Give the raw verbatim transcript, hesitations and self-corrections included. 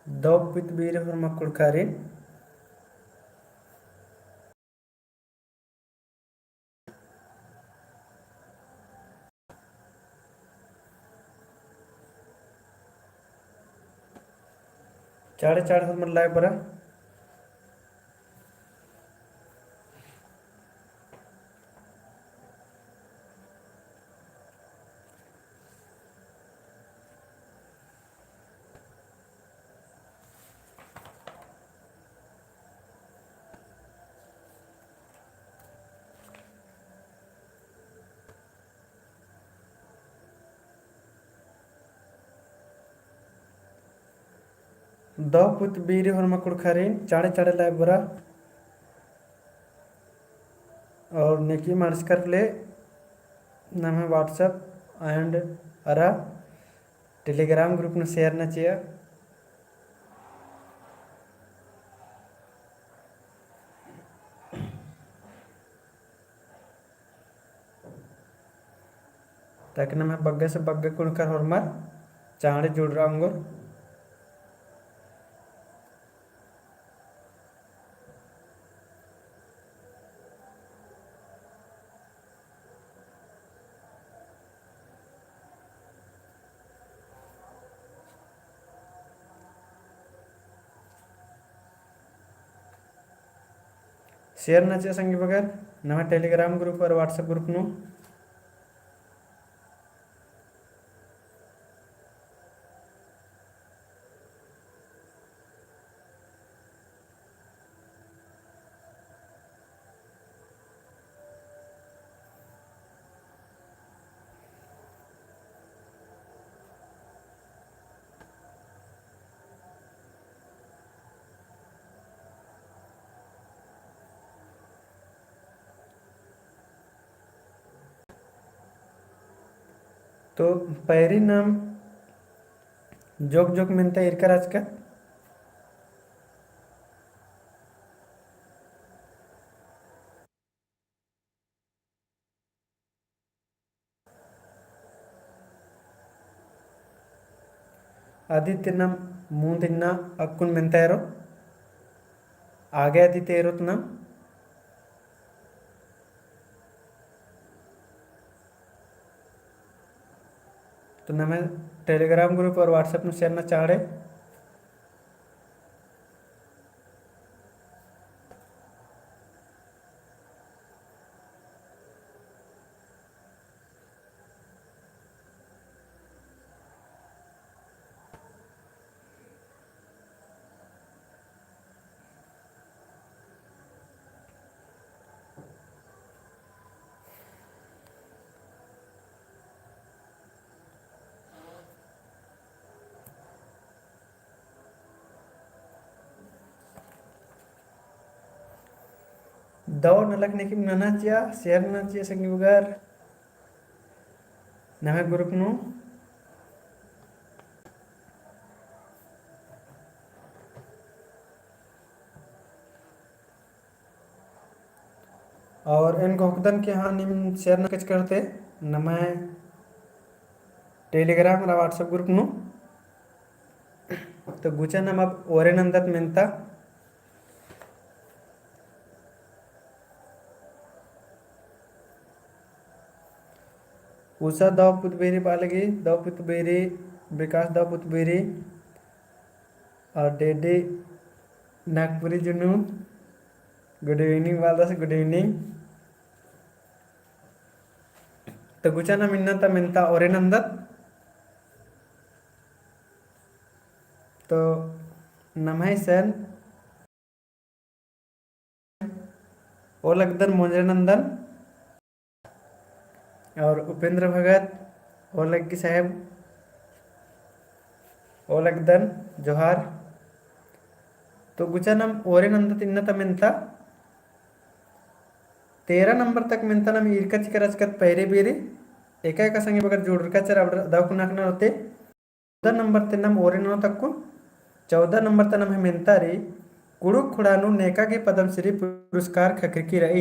दौ पुत बेरी होरमा कुँड़ुख़ारिन। चाड़े चाड़े होरमर live बरा। दौ पुत बेरी होरमा कुँड़ुख़ारिन चाड़े चाड़े live बरा। और नेकी मंजकर ले नम्है WhatsApp and अरा Telegram group नू share नना चिआ। ताकि नम्है बग्गे से बग्गे कुँड़ुख़र होरमर चाड़े जुड़रआ ओंगोर। Share नना चिआ संगी बगर, नम्है Telegram group और WhatsApp group नू। तो पैरी नाम जोक जोक मेन्ता ईरका रहचकत। अदिते नाम मुन्द इन्ना अक्कुन मेन्ता एरो। आगे अदिते एरोत नाम। तो नम्है Telegram group और WhatsApp नू share नना चाड़े। दौ नलख नेकिम नना चिआ, share नना चिआ संगी बगर। नम्है group नू। और एन घोखदन कि हाँ, नीम share नना कचकरते नम्है Telegram और WhatsApp group नू। तो गुचा नाम अब ओरे नन्दत मेन्ता। उषा दौ पुत बेरी बालगी, दौ पुत बेरी, विकास दौ पुत बेरी, और डेडी नागपुरी जुनू, good evening बालदस, good evening। तो गुचा नाम इन्ना ता मेन्ता ओरे नन्दत। तो नम्है सन ओलगदन मोंजरे नन्दन और उपेंद्र भगत, ओलग्गी साहेब, ओलगदन जोहार। तो गुचा नाम ओरे नन्दत इन्ना ता मेन्ता। तेरह नंबर तक मेन्ता नाम ईरका चिकर रहचकत पैरे बेरे। एका एका संगी बगर जुड़रका चिअर अबड़ा दव कुना कुना होते। चौदह नंबर ती नाम ओरे ननोत अक्कुन। चौदह नंबर ता नम्है मेन्ता रई, कुँड़ुख़ खुड़ा नू नेका गे पद्मश्री पुरस्कार ख़क्खरकी रई।